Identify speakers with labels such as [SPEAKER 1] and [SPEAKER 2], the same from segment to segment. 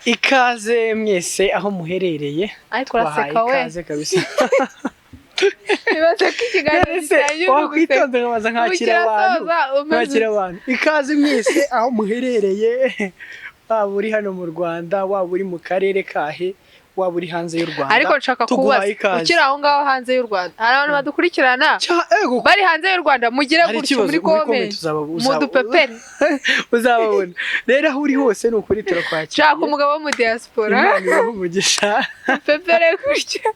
[SPEAKER 1] Ikaze mwese aho muherereye.
[SPEAKER 2] Ariko
[SPEAKER 1] Twahaye
[SPEAKER 2] uraseka we.
[SPEAKER 1] ikaze kabisa.
[SPEAKER 2] Bibaze ko ikiganiro
[SPEAKER 1] None se
[SPEAKER 2] gitangira uri guseka.
[SPEAKER 1] wakwitonze nkabaza nkakira abantu?
[SPEAKER 2] Ukirasoza umeze
[SPEAKER 1] Nkakira abantu. Ikaze mwese aho muherereye, waba uri hano mu Rwanda, waba uri mu karere kahe, waba uri hanze y'u Rwanda.
[SPEAKER 2] Ariko nshaka
[SPEAKER 1] Tuguhaye
[SPEAKER 2] kubaza,
[SPEAKER 1] ikaze.
[SPEAKER 2] ukiri aho ngaho hanze y'u Rwanda, hari abantu badukurikirana
[SPEAKER 1] Ego,
[SPEAKER 2] bari hanze y'u Rwanda, mugire
[SPEAKER 1] hari
[SPEAKER 2] gutyo
[SPEAKER 1] ikibazo
[SPEAKER 2] muri
[SPEAKER 1] muri comment
[SPEAKER 2] comment mudupepere.
[SPEAKER 1] Uzababona. Rero aho uri hose, ni ukuri turakwakira.
[SPEAKER 2] Nshaka umugabo wo mu diaspora.
[SPEAKER 1] Imana ibahe umugisha.
[SPEAKER 2] Pepere gutya.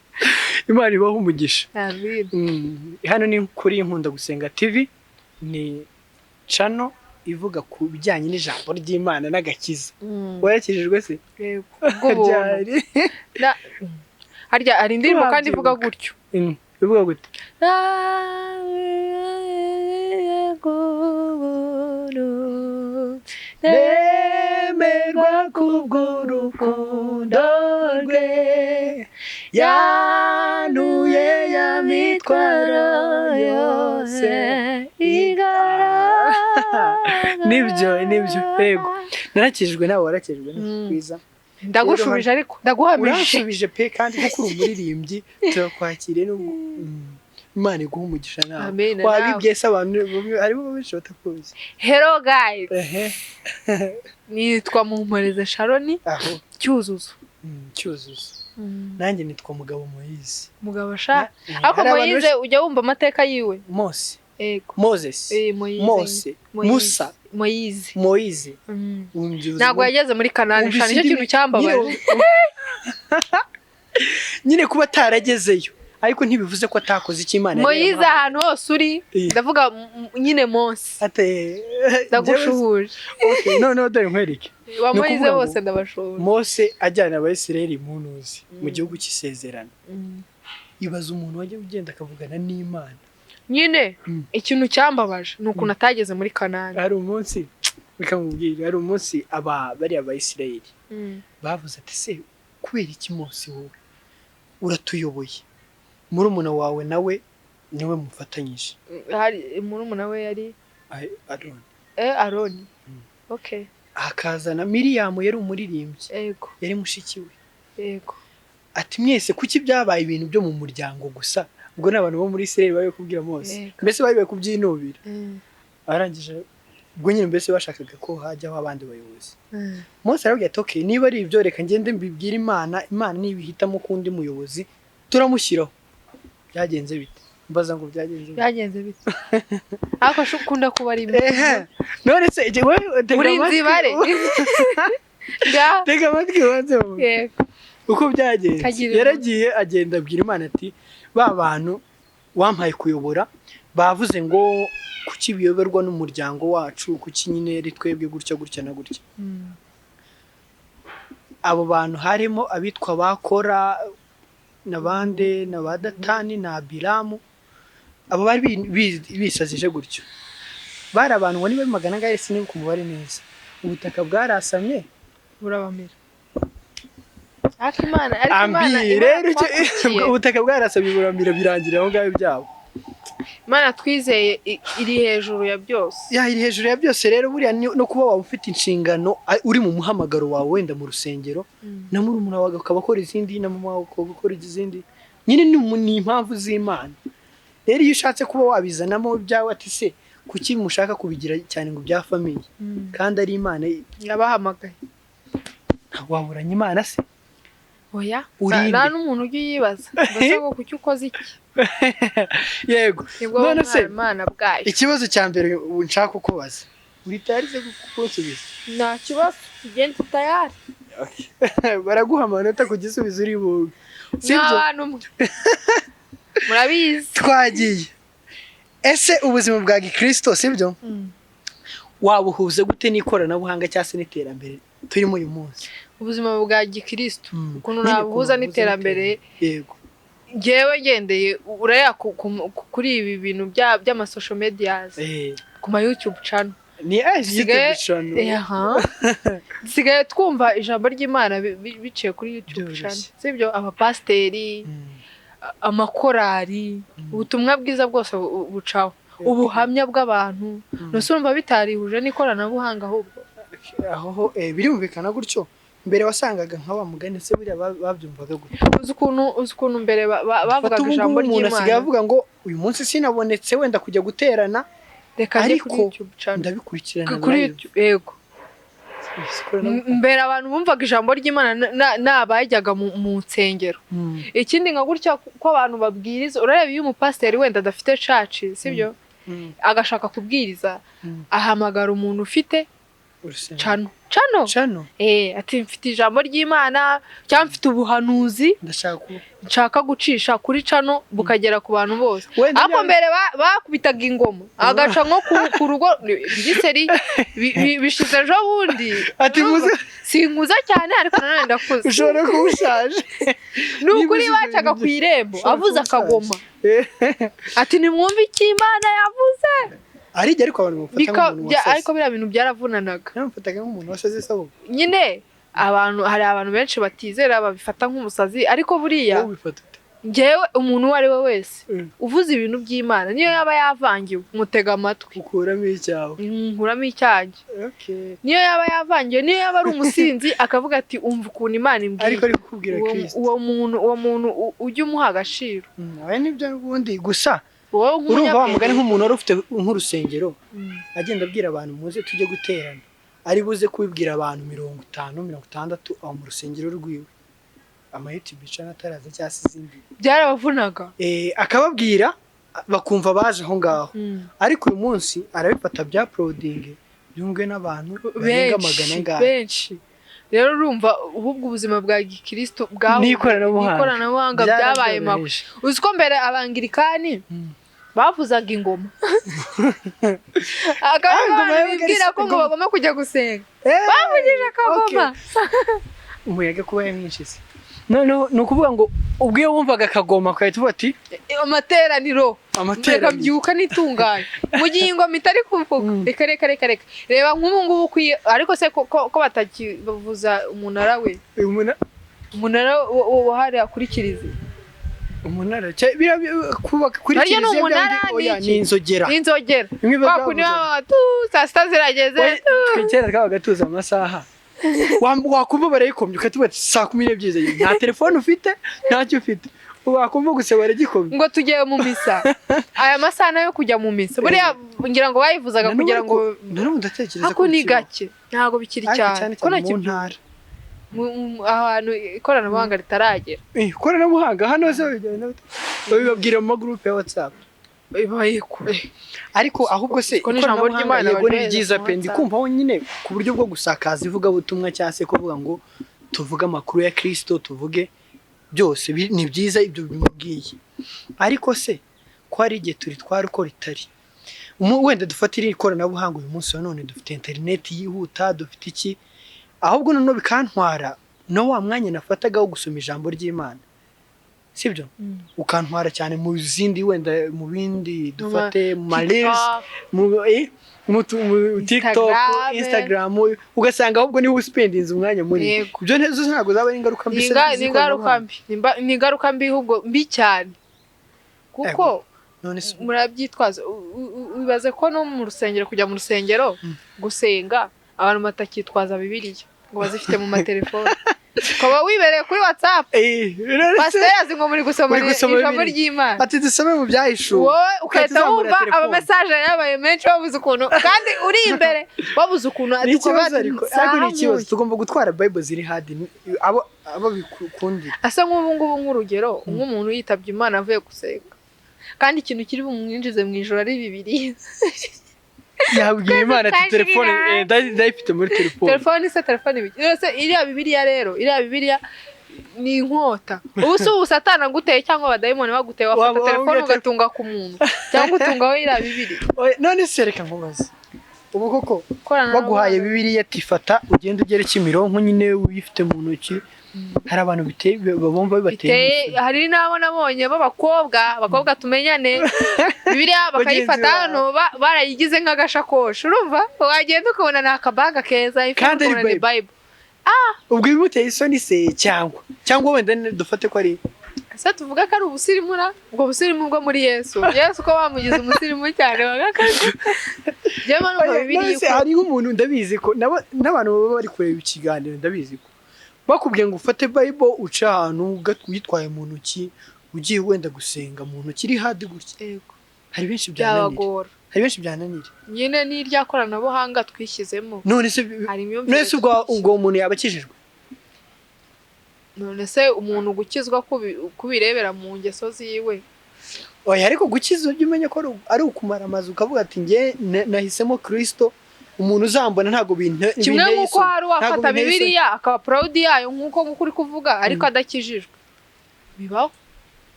[SPEAKER 1] Imana ibahe umugisha.
[SPEAKER 2] Amin.
[SPEAKER 1] Hano ni kuri Nkunda Gusenga TV, ni channel ivuga ku bijyanye n'ijambo ry'Imana n'agakiza. Warakijijwe se?
[SPEAKER 2] Yego, bw'ubuntu.
[SPEAKER 1] Ryari?
[SPEAKER 2] Harya hari indirimbo kandi ivuga
[SPEAKER 1] Wabyibuka.
[SPEAKER 2] gutyo.
[SPEAKER 1] Ivuga gute?
[SPEAKER 2] Bw'ubuntu.
[SPEAKER 1] Nemerwa kubw'urukundo rwe, yanuye ya mitwaro yose. Nibyo, nibyo, yego, narakijijwe. Nawe warakijijwe, ni kwiza.
[SPEAKER 2] Ndagushubije, ariko ndaguhamije.
[SPEAKER 1] Uransubije pe, kandi kuko uri umuririmbyi turakwakiriye nubwo Imana iguha umugisha nawe.
[SPEAKER 2] Amen, nawe.
[SPEAKER 1] Wabibwiye se abantu bamwe, harimo benshi batakuzi.
[SPEAKER 2] Hello guys.
[SPEAKER 1] Ehe.
[SPEAKER 2] Nitwa Muhumurize Sharoni.
[SPEAKER 1] Aho.
[SPEAKER 2] Cyuzuzo.
[SPEAKER 1] Cyuzuzo. Nanjye nitwa Mugabo Moyize.
[SPEAKER 2] Mugabo sha. Ariko
[SPEAKER 1] Hari abantu
[SPEAKER 2] Moyize, ujya wumva amateka yiwe?
[SPEAKER 1] Mose.
[SPEAKER 2] Yego.
[SPEAKER 1] Moses.
[SPEAKER 2] Eh, Moyize.
[SPEAKER 1] Mose.
[SPEAKER 2] Moyize.
[SPEAKER 1] Musa.
[SPEAKER 2] Moyize.
[SPEAKER 1] Moyize. Wumva
[SPEAKER 2] Ntabwo yageze muri Kanani
[SPEAKER 1] wumvise
[SPEAKER 2] sha, nicyo kintu cyambabaje.
[SPEAKER 1] Nyine kuba ataragezeyo, ariko ntibivuze ko atakoze icyo Imana yari
[SPEAKER 2] Moyize,
[SPEAKER 1] yaramuhaye.
[SPEAKER 2] ahantu hose uri, ndavuga nyine Mose.
[SPEAKER 1] Ate
[SPEAKER 2] Ndagushuhuje.
[SPEAKER 1] Okay, noneho dore nkwereke.
[SPEAKER 2] Wa
[SPEAKER 1] Ni
[SPEAKER 2] Moyize
[SPEAKER 1] ukuvuga ngo
[SPEAKER 2] bose ndabashuhuje.
[SPEAKER 1] Mose ajyana Abayisiraheli mu ntuzi, mu gihugu cy'isezerano. Ibaza umuntu wajya ugenda akavugana n'Imana.
[SPEAKER 2] Nyine ikintu cyambabaje ni ukuntu atageze muri Kanani.
[SPEAKER 1] Hari umunsi, reka nkubwire, hari umunsi aba bariya Abayisiraheli bavuze ati: "Se kubera iki Mose wowe uratuyoboye, murumuna wawe nawe niwe mufatanyije?"
[SPEAKER 2] Hari murumuna we yari
[SPEAKER 1] Aroni.
[SPEAKER 2] Eh, Aroni. Okay.
[SPEAKER 1] Hakazana Miriyamu, yari umuririmbyi, yari mushiki we. Ati: "Mwese kuki byabaye ibintu byo mu muryango gusa?" Ubwo ni abantu bo muri Isirayeli bari kubwira Mose. Mbese bari bari kubyinubira. Arangije ubwo nyine mbese bashakaga ko hajyaho abandi bayobozi. Mose arababwira ati: "Okay, niba ari ibyo, reka ngende mbibwire Imana. Imana nibihitamo ko undi muyobozi, turamushyiraho." Byagenze bite? Mbaza ngo byagenze bite?
[SPEAKER 2] Byagenze bite? Ariko sha, ukunda kubara
[SPEAKER 1] Ehe.
[SPEAKER 2] ibintu.
[SPEAKER 1] None se igihe wowe tega
[SPEAKER 2] Uri
[SPEAKER 1] amatwi.
[SPEAKER 2] inzibare Nga.
[SPEAKER 1] Tega amatwi ubanze wumve.
[SPEAKER 2] Yego.
[SPEAKER 1] Uko byagenze,
[SPEAKER 2] Kagira inkuru.
[SPEAKER 1] yaragiye, agenda abwira Imana ati: "Ba bantu wampaye kuyobora bavuze ngo kuki biyoberwa n'umuryango wacu, kuki nyine ari twebwe gutya gutya na gutya?" Abo bantu harimo abitwa ba Kora n'abandi na ba Datani na Abiramu. Abo bari bisazije gutyo, bari abantu ngo niba 400, sinibuka umubare neza. Ubutaka bwarasamye
[SPEAKER 2] burabamira. Ariko
[SPEAKER 1] Ambi
[SPEAKER 2] Imana
[SPEAKER 1] rero
[SPEAKER 2] twakurikiye.
[SPEAKER 1] Ubutaka bwarasamye buramira, birangira aho ngaho ibyabo.
[SPEAKER 2] Imana twizeye iri hejuru ya byose.
[SPEAKER 1] Ya, iri hejuru ya byose. Rero buriya no kuba waba ufite inshingano, uri mu muhamagaro wawe wenda mu rusengero, na murumuna wawe akaba akora izindi, na mama wawe akaba akora izindi, nyine ni impamvu z'Imana. Rero iyo ushatse kuba wabizanamo ibyawe, ati: "Se kuki mushaka kubigira cyane ngo bya famille kandi ari Imana
[SPEAKER 2] Yabahamagaye?"
[SPEAKER 1] Waburanye Imana se?
[SPEAKER 2] Oya.
[SPEAKER 1] Urinde.
[SPEAKER 2] Nta n'umuntu ujya uyibaza ngo se ngo kuki ukoze iki?
[SPEAKER 1] Yego.
[SPEAKER 2] Nibwo
[SPEAKER 1] None se
[SPEAKER 2] Imana bwayo.
[SPEAKER 1] ikibazo cya mbere nshaka kukubaza, uri tayari se kunsubiza?
[SPEAKER 2] Nta kibazo, ugenda tayari.
[SPEAKER 1] Baraguha amanota ku gisubizo uri bube, sibyo?
[SPEAKER 2] N'abantu mwe murabizi.
[SPEAKER 1] Twagiye. Ese ubuzima bwa gikristo, sibyo, wabuhuza gute n'ikoranabuhanga cyangwa se n'iterambere turimo uyu munsi?
[SPEAKER 2] Ubuzima bwa gikristo, ukuntu
[SPEAKER 1] Nyine
[SPEAKER 2] nabuhuza
[SPEAKER 1] ukuntu
[SPEAKER 2] n'iterambere?
[SPEAKER 1] Yego.
[SPEAKER 2] Ngewe ngendeye uraya kuri ibi bintu by'ama social medias, ku ma YouTube channel,
[SPEAKER 1] Ni YouTube channel.
[SPEAKER 2] Aha. Dusigaye twumva ijambo ry'Imana biciye kuri YouTube
[SPEAKER 1] Byoroshye.
[SPEAKER 2] channel, sibyo? Abapasiteri, amakorari, ubutumwa bwiza bwose bucaho, ubuhamya bw'abantu. Ntuse urumva bitarihuje n'ikoranabuhanga ahubwo?
[SPEAKER 1] Aho ho birumvikana gutyo. Mbere wasangaga nka wa mugani se buriya babyumvaga gute?
[SPEAKER 2] Uzi ukuntu mbere bavugaga
[SPEAKER 1] Fata ubu
[SPEAKER 2] ijambo
[SPEAKER 1] ngubu umuntu asigaye
[SPEAKER 2] ry'Imana.
[SPEAKER 1] avuga ngo uyu munsi sinabonetse wenda kujya guterana,
[SPEAKER 2] Reka njye kuri
[SPEAKER 1] ariko
[SPEAKER 2] YouTube channel.
[SPEAKER 1] ndabikurikirana
[SPEAKER 2] Kuri
[SPEAKER 1] live.
[SPEAKER 2] YouTube, yego. Mbere abantu bumvaga ijambo ry'Imana n'abajyaga mu nsengero. Ikindi nka gutya ko abantu babwiriza, urareba iyo umupasiteri wenda adafite church, sibyo, agashaka kubwiriza, ahamagara umuntu ufite
[SPEAKER 1] Urusengero.
[SPEAKER 2] channel channel
[SPEAKER 1] Channel.
[SPEAKER 2] Ati mfite ijambo ry'Imana cyangwa mfite ubuhanuzi
[SPEAKER 1] Ndashaka ku
[SPEAKER 2] nshaka gucisha kuri channel bukagera ku bantu bose.
[SPEAKER 1] Wenda
[SPEAKER 2] Ariko mbere bakubitaga ingoma, agaca nko ku rugo giseri bishize ejo bundi.
[SPEAKER 1] Ati
[SPEAKER 2] Urumva?
[SPEAKER 1] Muze
[SPEAKER 2] Sinkuza cyane, ariko nanone ndakuze.
[SPEAKER 1] Ushobora kuba ushaje.
[SPEAKER 2] Ni ukuri,
[SPEAKER 1] Niba uzi
[SPEAKER 2] bacaga
[SPEAKER 1] ibintu
[SPEAKER 2] ku irembo
[SPEAKER 1] ushobora
[SPEAKER 2] avuze
[SPEAKER 1] kuba ushaje.
[SPEAKER 2] akagoma, ati nimwumve icyo Imana yavuze.
[SPEAKER 1] Hari igihe ariko abantu bamufata nk'umuntu wasaze.
[SPEAKER 2] Ariko biriya bintu byaravunanaga.
[SPEAKER 1] Bamufataga nk'umuntu wasaze se ahubwo?
[SPEAKER 2] Nyine abantu, hari abantu benshi batizera babifata nk'umusazi, ariko buriya
[SPEAKER 1] Wowe ubifata ute?
[SPEAKER 2] njyewe umuntu uwo ari we wese uvuze ibintu by'Imana, niyo yaba yavangiwe, mutega amatwi.
[SPEAKER 1] Ukuramo icyawe.
[SPEAKER 2] Nkuramo icyanjye. Niyo yaba yavangiwe, niyo yaba ari umusinzi, akavuga ati umva ukuntu Imana imbwiye,
[SPEAKER 1] Ariko ari kukubwira Kristo.
[SPEAKER 2] Uwo muntu ujye umuha agaciro.
[SPEAKER 1] Oya, nibyo n'ubundi gusa
[SPEAKER 2] Wowe
[SPEAKER 1] urumva wa mugani
[SPEAKER 2] nk'umunyabwenge
[SPEAKER 1] nk'umuntu wari ufite nk'urusengero, agenda abwira abantu muze tujye guterana, ari buze kubibwira abantu 50, 60 aho mu rusengero rwiwe, ama YouTube channel ataraza cyangwa se izindi,
[SPEAKER 2] Byarabavunaga.
[SPEAKER 1] Akababwira bakumva baje aho ngaho. Ariko uyu munsi arabifata bya uploading byumvwe n'abantu barenga magana
[SPEAKER 2] Benshi.
[SPEAKER 1] angahe.
[SPEAKER 2] Benshi. Rero urumva ahubwo ubuzima bwa gikristo bwa
[SPEAKER 1] N'ikoranabuhanga.
[SPEAKER 2] N'ikoranabuhanga byabaye makwe.
[SPEAKER 1] Byarabyoroheje.
[SPEAKER 2] Uzi ko mbere Abangirikani bavuzaga ingoma, akaba
[SPEAKER 1] Ah, ingoma
[SPEAKER 2] abantu
[SPEAKER 1] yabaga ari
[SPEAKER 2] bibwira ko ngo
[SPEAKER 1] ingoma.
[SPEAKER 2] bagomba kujya gusenga bavugije akagoma.
[SPEAKER 1] Umuyaga kuba mwinshi se? Noneho ni ukuvuga ngo ubwo iyo wumvaga akagoma ugahita uvuga ati
[SPEAKER 2] Amateraniro. Reka
[SPEAKER 1] Amateraniro.
[SPEAKER 2] mbyuka nitunganye mu gihe ingoma itari kuvuga. Reka, reka, reka, reka, reba nk'ubu ngubu ukwiye, ariko se ko batakivuza umunara we? Umunara wahariya kuri kiliziya.
[SPEAKER 1] Umunara biriya kubaka kuri
[SPEAKER 2] Harya ni
[SPEAKER 1] kiliziya
[SPEAKER 2] umunara,
[SPEAKER 1] oya,
[SPEAKER 2] ni iki?
[SPEAKER 1] ni inzogera.
[SPEAKER 2] N'inzogera.
[SPEAKER 1] Bimwe
[SPEAKER 2] Kwa kundi
[SPEAKER 1] bavuzaga.
[SPEAKER 2] baba tu saa 6 zirageze.
[SPEAKER 1] Oya, twe kera twabaga tuzi amasaha. Wakumva barayikomye ukatuba ati saa 12 zageze, nta telefone ufite, ntacyo ufite, wakumva gusa baragikomye.
[SPEAKER 2] Ngo tugiye mu misa, aya masaha nayo kujya mu misa, buriya ngira ngo bayivuzaga
[SPEAKER 1] Na n'ubu
[SPEAKER 2] kugira ngo
[SPEAKER 1] ariko- na n'ubu ndatekereza
[SPEAKER 2] Ariko ni
[SPEAKER 1] bikibaho.
[SPEAKER 2] gake, ntabwo bikiri
[SPEAKER 1] Ariko
[SPEAKER 2] cyane
[SPEAKER 1] cyane
[SPEAKER 2] ko
[SPEAKER 1] cyane mu
[SPEAKER 2] ntakibyo
[SPEAKER 1] ntara.
[SPEAKER 2] Ahantu ikoranabuhanga ritaragera.
[SPEAKER 1] Ikoranabuhanga hano se babijyana bate? Babibabwira mu magurupe ya WhatsApp.
[SPEAKER 2] Bibaye kure.
[SPEAKER 1] Ariko ahubwo se
[SPEAKER 2] Ko n'ijambo
[SPEAKER 1] ikoranabuhanga
[SPEAKER 2] ry'Imana
[SPEAKER 1] yego ni
[SPEAKER 2] baryohereza
[SPEAKER 1] ryiza
[SPEAKER 2] ku
[SPEAKER 1] pe, ndi
[SPEAKER 2] WhatsApp.
[SPEAKER 1] kumva nyine ku buryo bwo gusakaza ivugabutumwa cyangwa se kuvuga ngo tuvuge amakuru ya Kristo, tuvuge byose ni byiza ibyo bimubwiye. Ariko se ko hari igihe turitwara uko ritari? Wenda dufatire ikoranabuhanga uyu munsi wa none, dufite interineti yihuta, dufite iki, ahubwo noneho bikantwara no wa mwanya nafataga wo gusoma ijambo ry'Imana, sibyo? Ukantwara cyane mu zindi, wenda mu bindi dufate mu ma reels, mu TikTok,
[SPEAKER 2] Instagram.
[SPEAKER 1] Instagram, ugasanga ahubwo niho uspendinze umwanya munini. Ibyo ntezo ntabwo zaba ari ingaruka mbi
[SPEAKER 2] Ni
[SPEAKER 1] se
[SPEAKER 2] ni ingaruka
[SPEAKER 1] z'ikoranabuhanga?
[SPEAKER 2] mbi. Ni ingaruka mbi, ahubwo mbi cyane, kuko
[SPEAKER 1] None se
[SPEAKER 2] murabyitwaza. Wibaze ko no mu rusengero, kujya mu rusengero gusenga, abantu batakitwaza Bibiliya ngo bazifite mu matelefone, ukaba wibereye kuri WhatsApp.
[SPEAKER 1] None se
[SPEAKER 2] Pasiteri azi ngo muri gusoma
[SPEAKER 1] Muri gusoma
[SPEAKER 2] ijambo
[SPEAKER 1] Bibiliya.
[SPEAKER 2] ry'Imana.
[SPEAKER 1] Ati dusome mu Byahishuwe.
[SPEAKER 2] Wowe ugahita
[SPEAKER 1] Uzamura
[SPEAKER 2] wumva
[SPEAKER 1] telefone.
[SPEAKER 2] amamesaje yabaye menshi, wabuze ukuntu, kandi uri imbere wabuze ukuntu.
[SPEAKER 1] Ni ikibazo, ariko ni ikibazo.
[SPEAKER 2] Saha.
[SPEAKER 1] Tugomba gutwara Bible ziri hard, abo bikundira.
[SPEAKER 2] Asa nk'ubu ngubu, nk'urugero, nk'umuntu yitabye Imana avuye gusenga, kandi ikintu kiri bumwinjize mu ijoro ari Bibiliya.
[SPEAKER 1] Yabwira Imana ati
[SPEAKER 2] Twese
[SPEAKER 1] telefone
[SPEAKER 2] twashirira.
[SPEAKER 1] ndayifite muri telefone.
[SPEAKER 2] Telefone se, telefone ibiki? Rero iriya Bibiliya, rero iriya Bibiliya ni inkota. Ubu se, ubu Satani aguteye cyangwa abadayimoni baguteye, wafata telefone ugatunga ku muntu cyangwa utungaho iriya Bibiliya?
[SPEAKER 1] Oya, none se reka nkubaze, ubu koko
[SPEAKER 2] Ikoranabuhanga.
[SPEAKER 1] baguhaye Bibiliya ati fata ugende ugere Kimironko nyine uyifite mu ntoki, hari abantu biteye bumva bibateye
[SPEAKER 2] Biteye
[SPEAKER 1] isoni.
[SPEAKER 2] Hari n'abo nabonye b'abakobwa, abakobwa tumenyane, Bibiliya bakayifata
[SPEAKER 1] Bagenzi bawe.
[SPEAKER 2] hano barayigize nk'agashakoshi, urumva wagenda ukabona ni akabaga keza,
[SPEAKER 1] Kandi ari
[SPEAKER 2] ukabona ni
[SPEAKER 1] Bible.
[SPEAKER 2] Bible.
[SPEAKER 1] Ubwo bimuteye isoni se, cyangwa wenda dufate ko ari
[SPEAKER 2] Ese tuvuga ko ari ubusirimu ra? Ubwo busirimu bwo muri Yesu, Yesu ko bamugize umusirimu cyane bagakaza. Njyewe numva
[SPEAKER 1] Oya,
[SPEAKER 2] Bibiliya
[SPEAKER 1] none se hari nk'umuntu, ndabizi ko n'abantu baba bari kureba ikiganiro, ndabizi ko Bakubwiye ngo ufate Bible uce ahantu uyitwaye mu ntoki, ugiye wenda gusenga mu ntoki iri hadi gutya, hari benshi byananira.
[SPEAKER 2] Byabagora.
[SPEAKER 1] Hari benshi byananira.
[SPEAKER 2] Nyine n'irya koranabuhanga twishyizemo.
[SPEAKER 1] None se
[SPEAKER 2] Hari imyumvire.
[SPEAKER 1] None se ubwo umuntu yaba akijijwe?
[SPEAKER 2] None se umuntu gukizwa kubirebera mu ngeso ziwe?
[SPEAKER 1] Oya, ariko gukiza ujye umenya ko ari ukumara amazu ukavuga ati nge nahisemo Kristo, umuntu uzambona ntabwo
[SPEAKER 2] Kimwe
[SPEAKER 1] binteye
[SPEAKER 2] nk'uko
[SPEAKER 1] isoni.
[SPEAKER 2] hari uwafata
[SPEAKER 1] Ntabwo binteye isoni.
[SPEAKER 2] Bibiliya akaba proud yayo nk'uko uri kuvuga, ariko adakijijwe. Bibaho.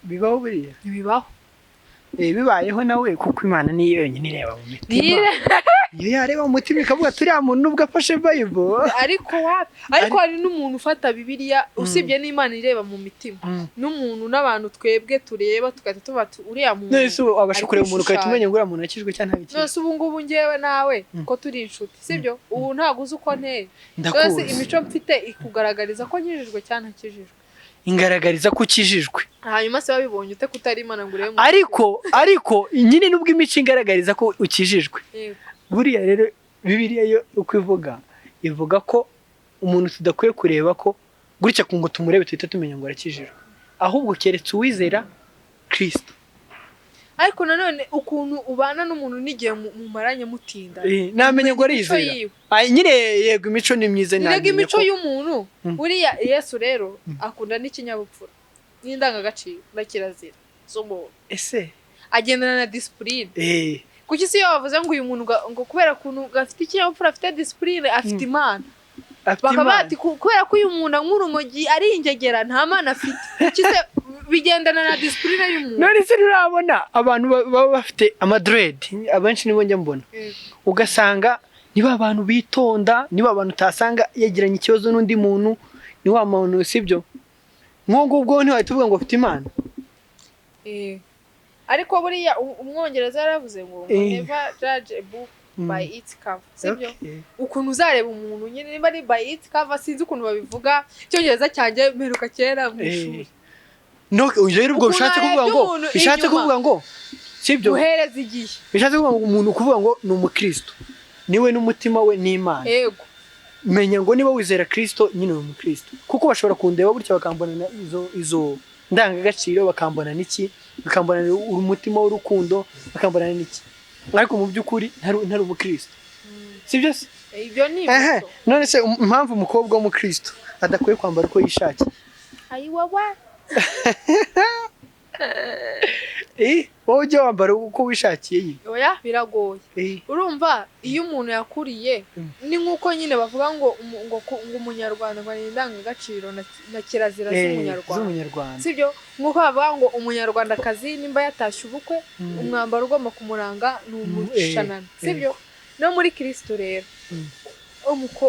[SPEAKER 1] Bibaho buriya.
[SPEAKER 2] Ntibibaho.
[SPEAKER 1] Bibayeho nawe, kuko Imana niyo yonyine ireba mu mitima.
[SPEAKER 2] Nire-
[SPEAKER 1] Niyo yareba mu mutima ikavuga ati uriya muntu nubwo afashe Bible.
[SPEAKER 2] Ariko wapi, ariko hari n'umuntu ufata Bibiliya, usibye n'Imana ireba mu mitima, n'umuntu n'abantu twebwe tureba tugahita tuba uriya muntu
[SPEAKER 1] None se ubu wabasha
[SPEAKER 2] ari
[SPEAKER 1] kureba umuntu ugahita
[SPEAKER 2] kwishushanya.
[SPEAKER 1] umenya ngo uriya muntu akijwe cyangwa ntabikijwe?
[SPEAKER 2] None se ubu ngubu ngewe nawe ko turi inshuti, sibyo? Ubu ntabwo uzi uko nteye? None se
[SPEAKER 1] Ndakuzi.
[SPEAKER 2] imico mfite ikugaragariza ko nkijijwe cyangwa ntakijijwe?
[SPEAKER 1] Ingaragariza ko ukijijwe.
[SPEAKER 2] Hanyuma se wabibonye ute kutari Imana ngo urebe mu
[SPEAKER 1] Ariko nyine nubwo imico ingaragariza ko ukijijwe, buriya rero Bibiliya yo uko ivuga, ivuga ko umuntu tudakwiye kureba ko gutya ngo tumurebe tuhite tumenya ngo arakijijwe, ahubwo keretse uwizera Kristo.
[SPEAKER 2] Ariko nanone ukuntu ubana n'umuntu n'igihe mumaranye mutinda,
[SPEAKER 1] Namenya ngo
[SPEAKER 2] imico
[SPEAKER 1] arizera.
[SPEAKER 2] yiwe.
[SPEAKER 1] Ay, nyine yego, imico ni myiza.
[SPEAKER 2] Erega
[SPEAKER 1] Namenya
[SPEAKER 2] imico
[SPEAKER 1] ko
[SPEAKER 2] y'umuntu, buriya Yesu rero akunda n'ikinyabupfura n'indangagaciro na kirazira z'umuntu.
[SPEAKER 1] Ese
[SPEAKER 2] Agendana na discipline. Kuki si iyo bavuze ngo uyu muntu ngo kubera ukuntu gafite ikinyabupfura, afite discipline, afite Imana,
[SPEAKER 1] Afite
[SPEAKER 2] bakaba
[SPEAKER 1] Imana.
[SPEAKER 2] bati kubera ko uyu muntu anywa urumogi, ari ingegera, nta Mana afite. Kuki se bigendana na discipline y'umuntu?
[SPEAKER 1] None se nturabona abantu baba bafite amadreads, abenshi nibo njya mbona, ugasanga niba abantu bitonda, niba abantu utasanga yagiranye ikibazo n'undi muntu, ni wa muntu, sibyo? Nk'ubwo ngubwo ntiwahita uvuga ngo afite Imana.
[SPEAKER 2] Ariko buriya Umwongereza yaravuze ngo "Never judge a book by its cover", sibyo?
[SPEAKER 1] Okay.
[SPEAKER 2] Ukuntu uzareba umuntu nyine, niba ari by its cover, sinzi ukuntu babivuga, Icyongereza cyanjye mperuka kera mu ishuri.
[SPEAKER 1] No, rero ubwo
[SPEAKER 2] Ukuntu
[SPEAKER 1] bishatse kuvuga
[SPEAKER 2] warebye
[SPEAKER 1] ngo
[SPEAKER 2] umuntu
[SPEAKER 1] bishatse
[SPEAKER 2] inyuma.
[SPEAKER 1] kuvuga ngo, sibyo?
[SPEAKER 2] Guhereza igihe.
[SPEAKER 1] Bishatse kuvuga ngo umuntu kuvuga ngo ni umukristo, niwe n'umutima we n'Imana. Menya ngo niba wizera Kristo nyine uri umukristo, kuko bashobora kundeba gutya bakambona izo ndangagaciro, bakambona n'iki, bakambona umutima w'urukundo, bakambona n'iki, ariko mu by'ukuri ntari umukristo, sibyo se?
[SPEAKER 2] Ibyo ni
[SPEAKER 1] Ehe,
[SPEAKER 2] imico.
[SPEAKER 1] none se impamvu umukobwa w'umukristo adakwiye kwambara uko yishakiye?
[SPEAKER 2] Ayiwawa.
[SPEAKER 1] Wowe ujya wambara uko wishakiye nyine?
[SPEAKER 2] Oya, biragoye. Urumva iyo umuntu yakuriye, ni nk'uko nyine bavuga ngo ngo umunyarwanda ngo ni indangagaciro na kirazira z'umunyarwanda,
[SPEAKER 1] Z'umunyarwanda.
[SPEAKER 2] Sibyo? Nk'uko bavuga ngo umunyarwandakazi nimba yatashye ubukwe, umwambaro ugomba kumuranga ni umushanana, sibyo? No muri Kristo rero,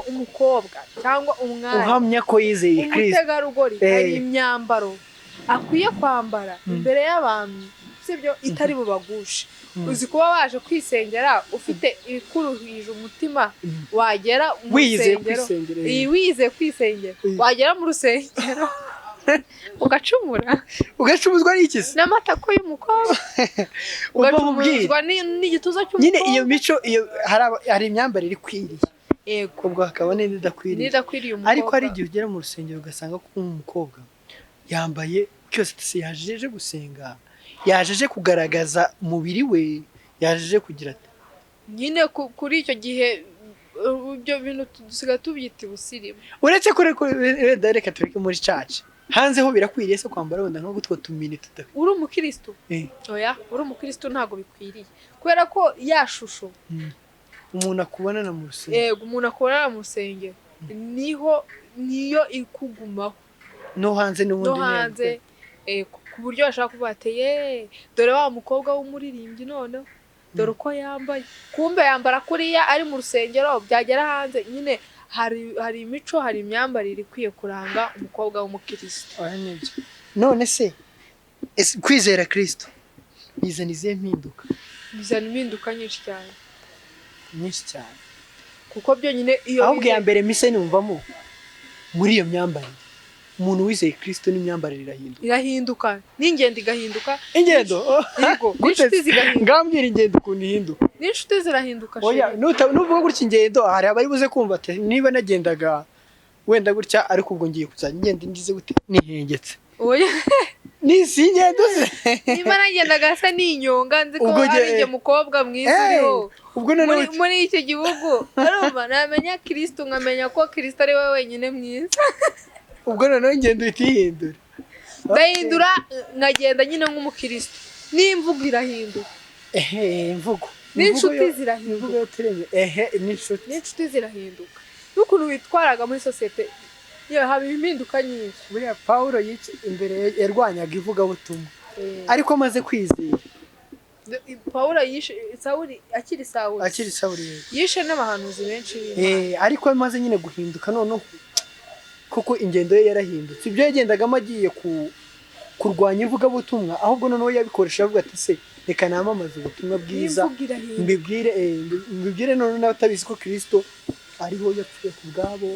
[SPEAKER 2] umukobwa cyangwa umwari
[SPEAKER 1] Uhamya ko yizeye Kristo,
[SPEAKER 2] umutegarugori, hari imyambaro akwiye kwambara imbere y'abantu, sibyo, itari bubagushe. Uzi kuba waje kwisengera ufite ibikuruhije umutima, wagera mu
[SPEAKER 1] Wiyizeye
[SPEAKER 2] rusengero,
[SPEAKER 1] kwisengera.
[SPEAKER 2] Iyi, wiyizeye kwisengera, wagera mu rusengero ugacumura.
[SPEAKER 1] Ugacumuzwa n'iki se?
[SPEAKER 2] N'amatako y'umukobwa.
[SPEAKER 1] Umva nkubwire.
[SPEAKER 2] Ugacumuzwa n'igituza
[SPEAKER 1] Nyine iyo
[SPEAKER 2] cy'umukobwa.
[SPEAKER 1] mico iyo hari imyambarire ikwiriye, ubwo hakaba n'indi idakwiriye.
[SPEAKER 2] N'idakwiriye umukobwa.
[SPEAKER 1] Ariko hari igihe ugera mu rusengero ugasanga ko umukobwa yambaye cyose se, yaje aje gusenga, yaje aje kugaragaza umubiri we, yaje aje kugira ati
[SPEAKER 2] Nyine kuri icyo gihe, ibyo bintu dusigaye tubyita ubusirimu.
[SPEAKER 1] Uretse ko wenda reka tureke muri church, hanze ho birakwiriye se kwambara wenda nko gutwo tumini tudakwiye?
[SPEAKER 2] Uri umukristo? Oya, uri umukristo ntabwo bikwiriye, kubera ko ya shusho
[SPEAKER 1] Umuntu akubonana mu rusengero.
[SPEAKER 2] Yego, umuntu akubonana mu rusengero niho niyo ikugumaho.
[SPEAKER 1] No hanze n'ubundi.
[SPEAKER 2] No hanze, ku buryo bashaka kuvuga ati: "Ye, dore wa mukobwa w'umuririmbyi, noneho dore uko yambaye." Kumbe yambara kuriya ari mu rusengero, byagera hanze nyine hari imico, hari imyambarire ikwiye kuranga umukobwa w'umukristo.
[SPEAKER 1] Oya, nibyo. None se ese kwizera Kristo bizana izihe mpinduka?
[SPEAKER 2] Bizana impinduka nyinshi cyane.
[SPEAKER 1] Nyinshi cyane.
[SPEAKER 2] Kuko byonyine iyo
[SPEAKER 1] Ahubwo iya mbere mise numvamo muri iyo myambarire, umuntu wizeye Kristo n'imyambarire irahinduka.
[SPEAKER 2] Irahinduka, n'ingendo igahinduka.
[SPEAKER 1] Ingendo?
[SPEAKER 2] Yego,
[SPEAKER 1] Gute?
[SPEAKER 2] n'inshuti zigahinduka.
[SPEAKER 1] Ngambwira ingendo ukuntu ihinduka.
[SPEAKER 2] N'inshuti zirahinduka.
[SPEAKER 1] Oya.
[SPEAKER 2] Chérie.
[SPEAKER 1] Nuvuga gutya ingendo, hari abari buze kumva ati niba nagendaga Wenda gutya, ariko ubwo ngiye kuzajya ngenda ngize gute, nihengetse.
[SPEAKER 2] Oya.
[SPEAKER 1] Nisingendo se?
[SPEAKER 2] Niba nagendaga asa n'inyonga, nzi ko
[SPEAKER 1] Ubwo
[SPEAKER 2] ari njye mukobwa mwiza uriho
[SPEAKER 1] ubwo noneho
[SPEAKER 2] muri icyo gihugu, urumva namenya Kristo, nkamenya ko Kristo ari we wenyine mwiza.
[SPEAKER 1] Ubwo noneho ingendo uhita uyihindura.
[SPEAKER 2] Ndahindura, nkagenda nyine nk'umukristo, n'imvugo irahinduka.
[SPEAKER 1] Ehe, imvugo.
[SPEAKER 2] N'inshuti
[SPEAKER 1] Imvugo
[SPEAKER 2] zirahinduka.
[SPEAKER 1] Imvugo yo tureme, ehe, n'inshuti.
[SPEAKER 2] N'inshuti zirahinduka, n'ukuntu witwaraga muri sosiyete, yewe, haba impinduka nyinshi.
[SPEAKER 1] Buriya Pawulo yica imbere yarwanyaga ivugabutumwa, ariko amaze kwizera.
[SPEAKER 2] Pawulo yishe Sawuli akiri Sawuli.
[SPEAKER 1] Akiri Sawuli, yego.
[SPEAKER 2] Yishe n'abahanuzi benshi b'Imana.
[SPEAKER 1] Ariko amaze nyine guhinduka noneho, kuko ingendo ye yarahindutse, ibyo yagendagamo agiye kurwanya ivugabutumwa, ahubwo noneho yabikoresha avuga ati: "Se reka namamaze ubutumwa bwiza."
[SPEAKER 2] N'imvugo irahinduka.
[SPEAKER 1] Mbibwire noneho n'abatabizi ko Kristo ariho yapfuye ku bwabo,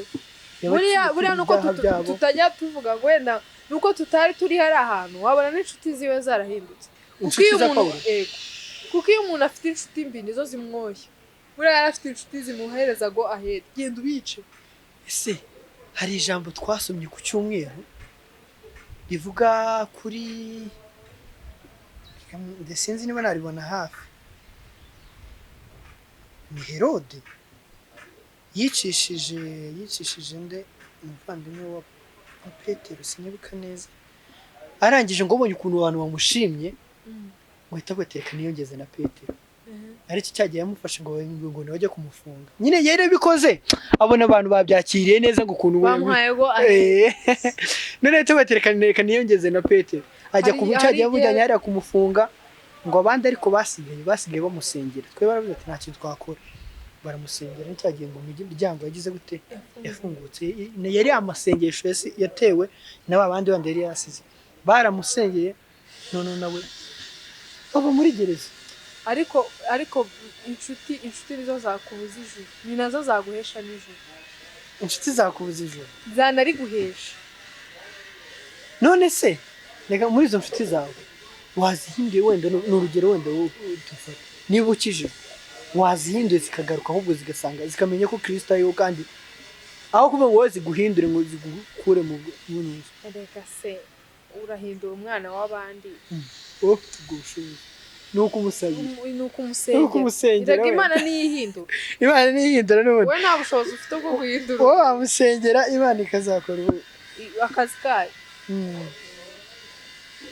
[SPEAKER 2] Buriya
[SPEAKER 1] yabaciriye
[SPEAKER 2] buriya nuko
[SPEAKER 1] ibyaha byabo.
[SPEAKER 2] Tutajya tuvuga ngo wenda nuko tutari turi hari ahantu, wabona n'inshuti ziwe zarahindutse. Kuko
[SPEAKER 1] Inshuti
[SPEAKER 2] iyo
[SPEAKER 1] za
[SPEAKER 2] umuntu
[SPEAKER 1] Pawulo?
[SPEAKER 2] Yego, kuko iyo umuntu afite inshuti mbi nizo zimwoshya. Buriya yari afite inshuti zimuhereza go ahead, genda ubice.
[SPEAKER 1] Ese hari ijambo twasomye ku cyumweru rivuga kuri, sinzi niba naribona hafi, ni Herode yicishije nde, umuvandimwe wa Petero, sinibuka neza, arangije ngo ubonye ukuntu abantu bamushimye, ngo ahita avuga ati: "Reka niyongeze na Petero." Aricyo cyagiye yamufashe ngo ntibajye kumufunga nyine, yarabikoze abona abantu babyakiriye neza, ngo ukuntu
[SPEAKER 2] Bamuhaye go ahead.
[SPEAKER 1] None tubatereka, reka niyongeze na Petero, ajya ku
[SPEAKER 2] Hari
[SPEAKER 1] cyagiye
[SPEAKER 2] igihe
[SPEAKER 1] amujyanye hariya kumufunga, ngo abandi ariko basigaye bamusengera. Twe baravuze ati: "Nta kintu twakora." Baramusengera, cyagiye ngo imiryango yagize gute, yafungutse. Yari amasengesho yatewe na ba bandi bandi yari yasize baramusengeye, none nawe bava muri gereza.
[SPEAKER 2] Ariko inshuti nizo zakubuza ijuru, ni nazo zaguhesha n'ijuru.
[SPEAKER 1] Inshuti zakubuza ijuru?
[SPEAKER 2] Zanariguhesha.
[SPEAKER 1] None se reka, muri izo nshuti zawe wazihinduye, wenda ni urugero, wenda wowe dufate niba ukijijwe, wazihinduye zikagaruka, ahubwo zigasanga zikamenya ko Kirisito ariho, kandi aho kuvuga ngo wowe ziguhindure, ngo zigukure mu nzu?
[SPEAKER 2] Reka se, urahindura umwana w'abandi?
[SPEAKER 1] Wowe ufite ubwo bushobozi, ni uko umusabira.
[SPEAKER 2] Ni ukumusengera.
[SPEAKER 1] Ni ukumusengera.
[SPEAKER 2] Erega
[SPEAKER 1] Wenda.
[SPEAKER 2] Imana niyo ihindura.
[SPEAKER 1] Imana niyihindura n'ubundi.
[SPEAKER 2] Wowe nta bushobozi ufite bwo guhindura.
[SPEAKER 1] Wowe wamusengera, Imana ikazakora ubu
[SPEAKER 2] Akazi kayo.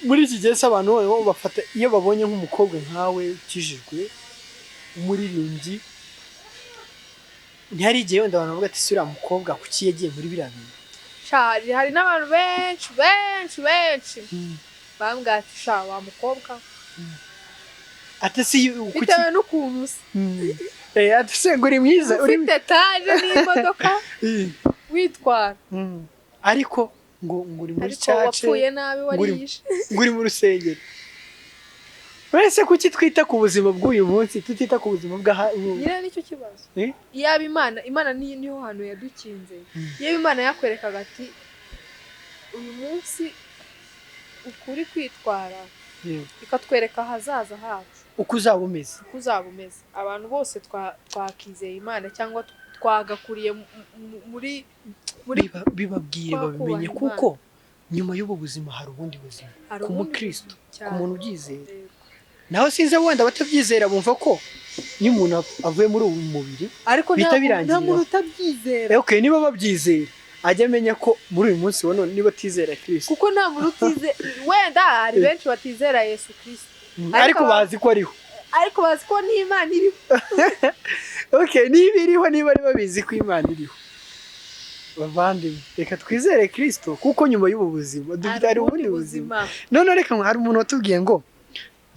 [SPEAKER 1] Muri iki gihe se abantu bo bafata, iyo babonye nk'umukobwa nkawe ukijijwe, umuririmbyi, ntihari igihe wenda abantu bavuga ati: "Si uriya mukobwa kuki yagiye muri biriya bintu?"
[SPEAKER 2] Sha, hari n'abantu benshi benshi benshi bambwira ati: "Sha wa mukobwa."
[SPEAKER 1] Ati: "Si kuki?"
[SPEAKER 2] Bitewe n'ukuntu usa.
[SPEAKER 1] Ati: "Se ngo uri mwiza, uri
[SPEAKER 2] Ufite etaje n'imodoka, witwara.
[SPEAKER 1] Ariko ngo uri muri
[SPEAKER 2] Ariko
[SPEAKER 1] church,
[SPEAKER 2] wapfuye nabi, wariyishe."
[SPEAKER 1] Ngo uri mu rusengero. Uretse kuki twita ku buzima bw'uyu munsi, tutita ku buzima bw'aha?
[SPEAKER 2] Nyine nicyo kibazo.
[SPEAKER 1] Eh?
[SPEAKER 2] Iyaba Imana niho hantu yadukinze. Iyaba Imana yakwerekaga ati: "Uyu munsi ukuri kwitwara," ikatwereka ahazaza hacu,
[SPEAKER 1] uko uzaba umeze,
[SPEAKER 2] uko uzaba umeze, abantu bose twakizeye Imana cyangwa twagakuriye muri
[SPEAKER 1] Bibabwire
[SPEAKER 2] kwa
[SPEAKER 1] babimenye,
[SPEAKER 2] kubaha.
[SPEAKER 1] Kuko nyuma y'ubu buzima hari ubundi buzima
[SPEAKER 2] Hari
[SPEAKER 1] ku
[SPEAKER 2] ubundi
[SPEAKER 1] mukristo,
[SPEAKER 2] buzima cyane.
[SPEAKER 1] Ku muntu ubyizera.
[SPEAKER 2] Yego.
[SPEAKER 1] Naho sinzi, wenda abatabyizera bumva ko iyo umuntu avuye muri ubu mubiri
[SPEAKER 2] Ariko
[SPEAKER 1] bihita
[SPEAKER 2] nta
[SPEAKER 1] birangirira.
[SPEAKER 2] muntu utabyizera.
[SPEAKER 1] Okay, niba babyizera, ajya amenya ko muri uyu munsi wa none, niba atizera Kristo,
[SPEAKER 2] Kuko nta muntu utize, wenda hari benshi batizera Yesu Kristo, ariko
[SPEAKER 1] ariko bazi ko ariho.
[SPEAKER 2] Ariko bazi ko n'Imana iriho.
[SPEAKER 1] Okay, niba iriho, niba ari babizi ko Imana iriho, bavandimwe, reka twizere Kristo, kuko nyuma y'ubu buzima dufite, hari ubundi buzima. None reka, hari umuntu watubwiye ngo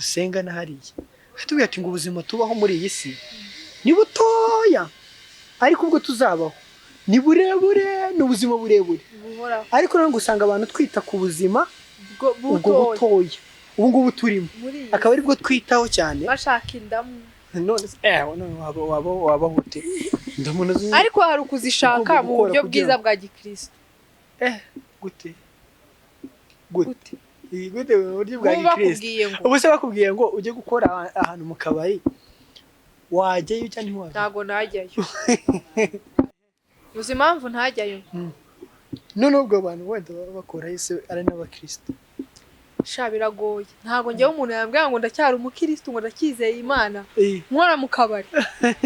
[SPEAKER 1] dusenga na hariya, atubwiye ati ngo ubuzima tubaho muri iyi si ni butoya, ariko ubwo tuzabaho ni burebure, ni ubuzima burebure.
[SPEAKER 2] Buhoraho.
[SPEAKER 1] Ariko noneho usanga abantu twita ku buzima
[SPEAKER 2] Ubwo
[SPEAKER 1] ubwo
[SPEAKER 2] butoya.
[SPEAKER 1] Butoya ubu ngubu turimo,
[SPEAKER 2] Muri iyi
[SPEAKER 1] akaba aribwo twitaho cyane.
[SPEAKER 2] Bashaka indamu.
[SPEAKER 1] None se none waba ute ndabona
[SPEAKER 2] Ariko hari ukuzishaka
[SPEAKER 1] Ugomba
[SPEAKER 2] mu
[SPEAKER 1] gukora
[SPEAKER 2] buryo
[SPEAKER 1] kugira
[SPEAKER 2] bwiza bwa gikristo.
[SPEAKER 1] Gute gute?
[SPEAKER 2] Gute?
[SPEAKER 1] Iyi gute mu buryo bwa
[SPEAKER 2] Nk'ubu
[SPEAKER 1] gikristo?
[SPEAKER 2] bakubwiye ngo
[SPEAKER 1] Ubu se bakubwiye ngo ujye gukora ahantu mu kabari, wajyayo cyangwa ntiwajyayo?
[SPEAKER 2] Ntago najyayo. Uzi impamvu ntajyayo?
[SPEAKER 1] None ubwo abantu wenda baba bakora ese ari n'abakristo.
[SPEAKER 2] Sha biragoye, ntabwo njyewe umuntu yambwira ngo ndacyari umukristo ngo ndacyizeye Imana, nkora mu kabari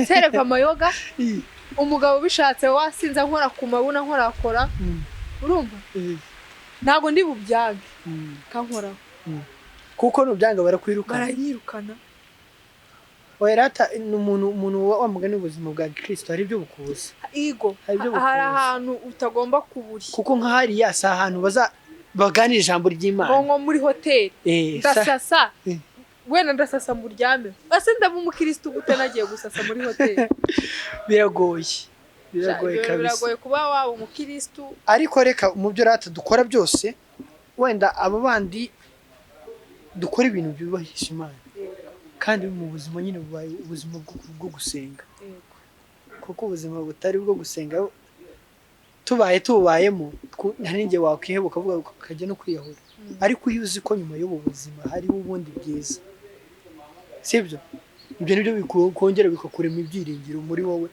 [SPEAKER 2] sereva amayoga, umugabo bishatse wasinza nkora ku mabuna nkorakora, urumva ntabwo ndi bubyange kankoraho,
[SPEAKER 1] kuko nubyanga barakwirukana,
[SPEAKER 2] baranyirukana.
[SPEAKER 1] Oya ni umuntu wa mugani ubuzima bwa Kristo hari ibyo bukubuza.
[SPEAKER 2] Igo hari ahantu utagomba kuburi,
[SPEAKER 1] kuko nka hariya si ahantu baza baganira ijambo ry'Imana,
[SPEAKER 2] nko muri hoteli ndasasa wenda ndasasa muryame, ase ndaba umukristo gute nagiye gusasa muri hoteli?
[SPEAKER 1] Biragoye, biragoye kabisa,
[SPEAKER 2] biragoye kuba waba umukristo.
[SPEAKER 1] Ariko reka mu byo rata dukora byose, wenda abo bandi dukora ibintu byubahisha Imana, kandi mu buzima nyine bubaye ubuzima bwo gusenga, kuko ubuzima butari bwo gusenga tubaye tubayemo hari n'igihe wakwiheba ukavuga ukajya no kwiyahura. Ariko iyo uzi ko nyuma y'ubu buzima hariho ubundi bwiza, sibyo? Ibyo nibyo bikongera bikakurema ibyiringiro muri wowe,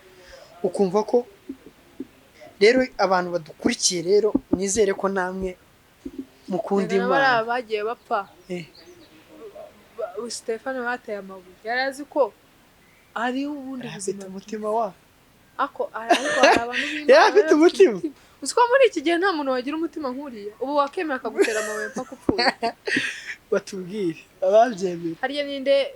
[SPEAKER 1] ukumva ko rero abantu badukurikiye rero nizere ko namwe mukunda Imana.
[SPEAKER 2] Bagiye bapfa Stefano bateye amabuye, yari azi ko ari ubundi buzima,
[SPEAKER 1] umutima wa
[SPEAKER 2] ako ariko hari abantu b'Imana
[SPEAKER 1] yari afite umutima.
[SPEAKER 2] Uzi ko muri iki gihe nta muntu wagira umutima nk'uriya, ubu wakemera akagutera amabuye mpaka upfuye.
[SPEAKER 1] Batubwire ababyemera.
[SPEAKER 2] Hariya ninde?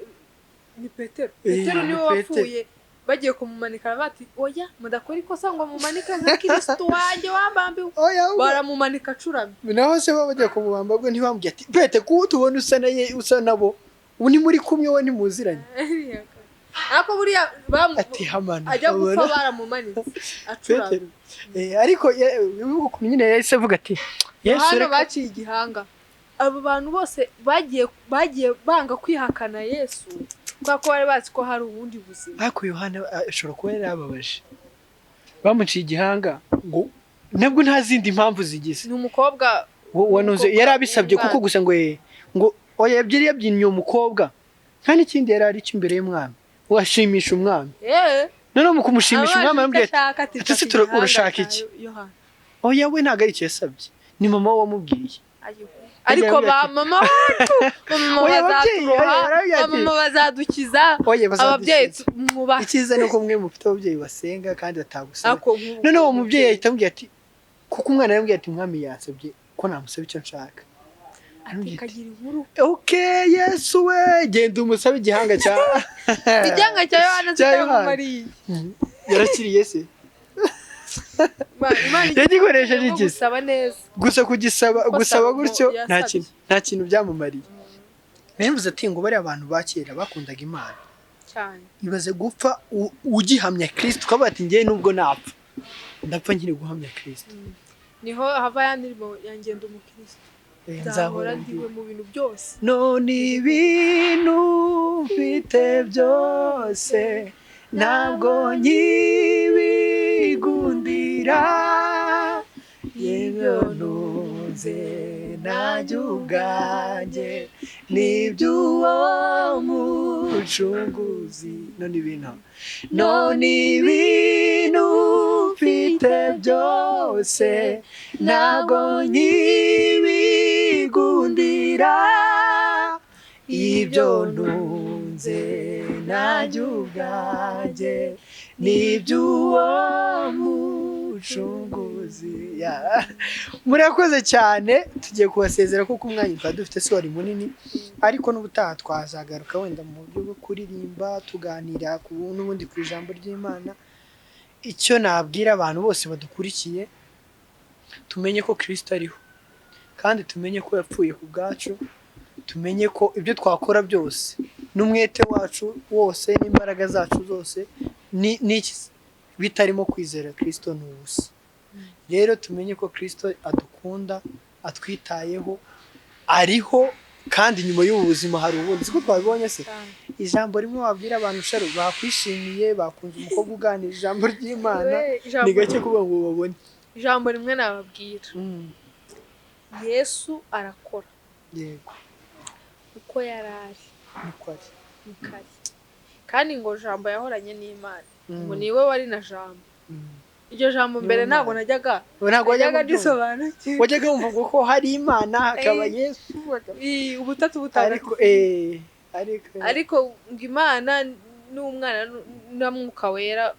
[SPEAKER 2] Ni Petero. Petero niwe wapfuye bagiye kumumanika bati oya mudakora ikosa ngo mumanike nka Kristo wanjye wabambiwe, baramumanika acuramye.
[SPEAKER 1] Naho se bagiye kumubamba bwo ntibambwiye ati Pete ko tubona usa na ye usa nabo, ubu ni muri kumwe we ntimuziranye.
[SPEAKER 2] Ariko buriya ajya gupfa baramumanitse acuramye.
[SPEAKER 1] Ariko nyine yahise avuga ati
[SPEAKER 2] Yesu reka baciye igihanga. Abo bantu bose bagiye banga kwihakana Yesu kubera ko bari bazi ko hari ubundi buzima.
[SPEAKER 1] Ariko Yohana ashobora kuba yarababaje, bamuciye igihanga ngo nabwo nta zindi mpamvu zigize.
[SPEAKER 2] Ni umukobwa
[SPEAKER 1] wanuze yari abisabye kuko gusa ngo ngo oya ebyiri yabyinnye umukobwa nta n'ikindi yari ari cyo imbere y'umwami, washimisha umwami. None mu kumushimisha umwami aramubwira ati ese urashaka iki? Oya we ntabwo ari icyo yasabye, ni mama we wamubwiye.
[SPEAKER 2] Ariko ba mama wacu, ba mama bazadukiza, ababyeyi mwubaha.
[SPEAKER 1] Icyiza ni uko mwe mufite ababyeyi basenga kandi batagusaba. None uwo mubyeyi ahita amubwira ati kuko umwana yaramubwiye ati umwami yansabye ko namusaba icyo nshaka.
[SPEAKER 2] Ati kagira inkuru.
[SPEAKER 1] Okay Yesu we genda umusabe igihanga cya
[SPEAKER 2] igihanga cya Yohana kitamumariye.
[SPEAKER 1] Yarakiriye se? Yagikoresheje iki?
[SPEAKER 2] Gusaba neza.
[SPEAKER 1] Gusa kugisaba gusaba gutyo nta kintu byamumariye. Navuze ati ngo bari abantu ba kera bakundaga Imana
[SPEAKER 2] cyane.
[SPEAKER 1] Ibaze gupfa ugihamya Kristo ukavuga ati ngiye nubwo napfa ndapfa nkiri guhamya Kristo.
[SPEAKER 2] Niho hava yandirimo yangenda umukristo. Nzahora ndiwe mu bintu byose.
[SPEAKER 1] None ibintu mfite byose ntabwo nkibigundira, ibyo ntunze nanjye ubwanjye n'iby'uwo mucunguzi. None ibintu mfite byose ntabwo nkibigundira, ibyo ntunze nanjye ubwanjye n'iby'uwo mucunguzi. Murakoze cyane, tugiye kubasezera kuko umwanya twari dufite si wari munini, ariko n'ubutaha twazagaruka wenda mu buryo bwo kuririmba tuganira n'ubundi ku ijambo ry'Imana. Icyo nabwira abantu bose badukurikiye, tumenye ko Kristo ariho, kandi tumenye ko yapfuye ku bwacu, tumenye ko ibyo twakora byose n'umwete wacu wose n'imbaraga zacu zose n'iki bitarimo kwizera Kristo ni ubusa. Rero tumenye ko Kristo adukunda, atwitayeho, ariho, kandi nyuma y'ubu buzima hari ubundi. Siko twabibonye se? Ijambo rimwe wabwira abantu sharo bakwishimiye, bakunze umukobwa uganira ijambo ry'Imana, ni gake kuba ngo babone.
[SPEAKER 2] Ijambo rimwe nababwira, Yesu arakora.
[SPEAKER 1] Yego.
[SPEAKER 2] Uko yarari
[SPEAKER 1] niko ari.
[SPEAKER 2] Kandi ngo jambo yahoranye n'Imana, ngo niwe wari na jambo. Iryo jambo mbere ntabwo najyaga
[SPEAKER 1] ndisobanukirwa, wajyaga wumva ko hari Imana hakaba Yesu,
[SPEAKER 2] ubutatu butagatifu, ariko ngo Imana n'umwana na Mwuka Wera,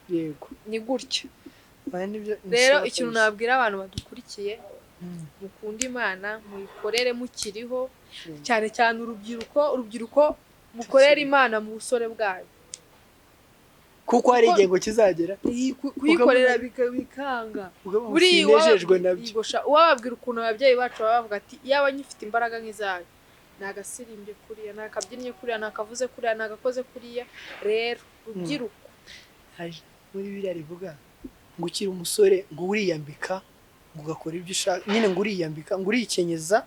[SPEAKER 1] yego
[SPEAKER 2] ni gutya. Rero ikintu nabwira abantu badukurikiye, mukunde Imana, muyikorere mukiriho, cyane cyane urubyiruko mukorere Imana mu busore bwayo,
[SPEAKER 1] kuko hari igihe kizagera
[SPEAKER 2] kuyikorera bikanga. Uwababwira ukuntu ababyeyi bacu baba bavuga ati yaba nyifite imbaraga nk'izayo, nagasirimbye kuriya, nakabyinnye kuriya, nakavuze kuriya, nagakoze kuriya. Rero rubyiruko,
[SPEAKER 1] muri biriya rivuga ngo ukiri umusore ngo uriyambika, ngo ugakora ibyo ushaka nyine, ngo uriyambika, ngo urikenyeza,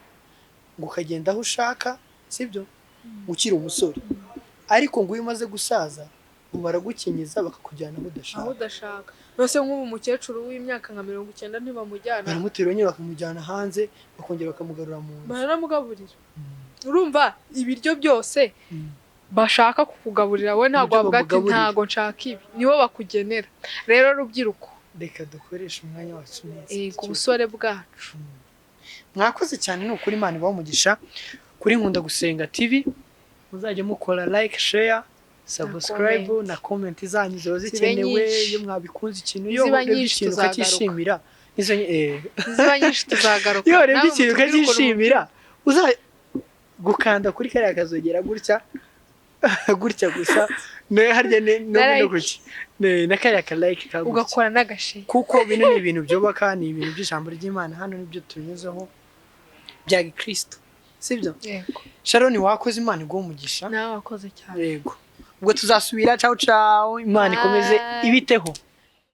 [SPEAKER 1] ngo ukagenda aho ushaka, sibyo, ukiri umusore. Ariko ngo iyo umaze gusaza ngo baragukenyeza bakakujyana aho udashaka,
[SPEAKER 2] aho udashaka. Nose nk'ubu umukecuru w'imyaka nka 90 ntibamujyana,
[SPEAKER 1] baramuterura nyine bakamujyana hanze, bakongera bakamugarura mu nzu,
[SPEAKER 2] baranamugaburira. Urumva ibiryo byose bashaka kukugaburira we ntabwo bavuga ati ntago nshaka ibi, nibo bakugenera. Rero rubyiruko,
[SPEAKER 1] reka dukoreshe umwanya wacu neza
[SPEAKER 2] ku busore bwacu.
[SPEAKER 1] Mwakoze cyane, ni ukuri Imana ibahe umugisha. Kuri Nkunda Gusenga TV muzajye mukora like, share, subscribe na comment zanyu ziba zikenewe. Iyo mwabikunze ikintu, iyo urebye ikintu ukacyishimira,
[SPEAKER 2] ziba nyinshi tuzagaruka.
[SPEAKER 1] Iyo urebye ikintu ukacyishimira, uza gukanda kuri kariya kazogera gutya gutya gusa, harya no kuki na kariya ka like ka
[SPEAKER 2] ugakora n'agashe,
[SPEAKER 1] kuko bino ni ibintu byubaka, ni ibintu by'ijambo ry'Imana, hano nibyo tunyuzeho bya Gikristo, sibyo?
[SPEAKER 2] Yego.
[SPEAKER 1] Sharon, wakoze, Imana iguhe umugisha.
[SPEAKER 2] Nawe wakoze cyane.
[SPEAKER 1] Yego, ubwo tuzasubira. Ciao ciao, Imana ikomeze ibiteho.